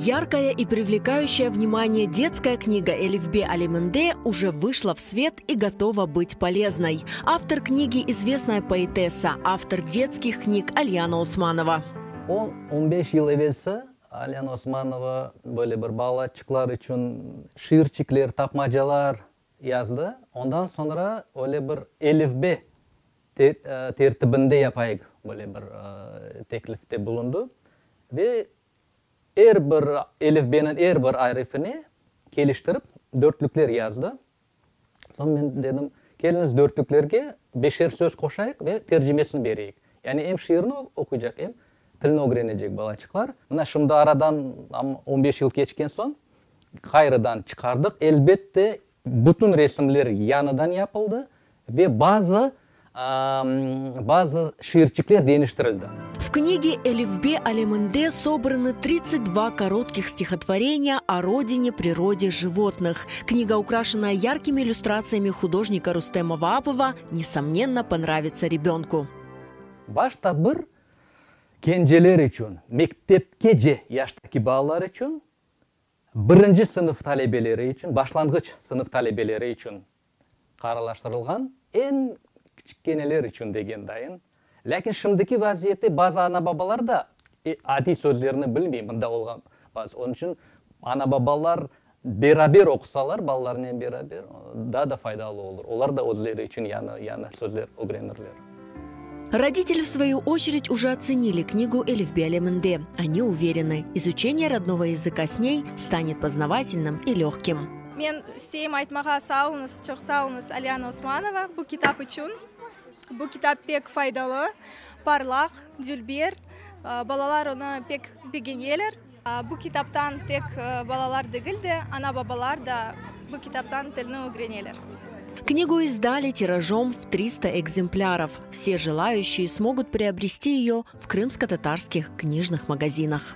Яркая и привлекающая внимание детская книга «Elifbe aleminde» уже вышла в свет и готова быть полезной. Автор книги – известная поэтесса, автор детских книг Альяна Османова. 10-15 yıl evelsi Alyana Osmanova böyle bir balaçıqlar içün şiirçikler, tapmacalar yazdı. Ondan soñra öyle bir elifbe tertibinde yapayıq böyle bir teklifte bulundı. Ve er bir elifbeniñ er bir arifine keliştirip dörtlükler yazdı. Soñ men dedim, keliñiz dörtlüklerge beşer söz qoşayıq ve tercimesini bereyik. Yani em şiirni oquycaq, em tilni ögrenecek balaçıqlar. Mına şimdi aradan 15 yıl keçken soñ ğayrıdan çıqardıq. Elbette, bütün resimler yañıdan yapıldı ve bazı bazı şiirçikler deñiştirildi. В книге «Elifbe aleminde» собраны 32 коротких стихотворения о родине, природе, животных. Книга, украшенная яркими иллюстрациями художника Рустема Ваапова, несомненно, понравится ребенку. Başta bir kenceler içün, mektepkece yaştaki balalar içün, birinci sınıf talebeleri içün, başlanğıç sınıf talebeleri içün qararlaştırılğan, eñ kiçkeneler içün degen dayın. Lâkin şimdiki vaziyette bazı ana-babalar da adiy sözlerni bilmey mında olğan bazı. Onıñ içün ana-babalar beraber oqusalar, balalarnen beraber, daa da faydalı olur. Olar da özleri içün yañı, yañı sözler ögrenirler. Родители, в свою очередь, уже оценили книгу «Elifbe aleminde». Они уверены, изучение родного языка с ней станет познавательным и легким. Men isteyim aytmağa sağ oluñız, çoq sağ oluñız Alyana Osmanova bu kitap içün. Bu kitap pek faydalı, parlaq, dülber. Balalar onı pek begeneler. Bu kitaptan tek balalar degil de, ana-babalar da bu kitaptan tilni ögreneler. Книгу издали тиражом в 300 экземпляров. Все желающие смогут приобрести ее в крымско-татарских книжных магазинах.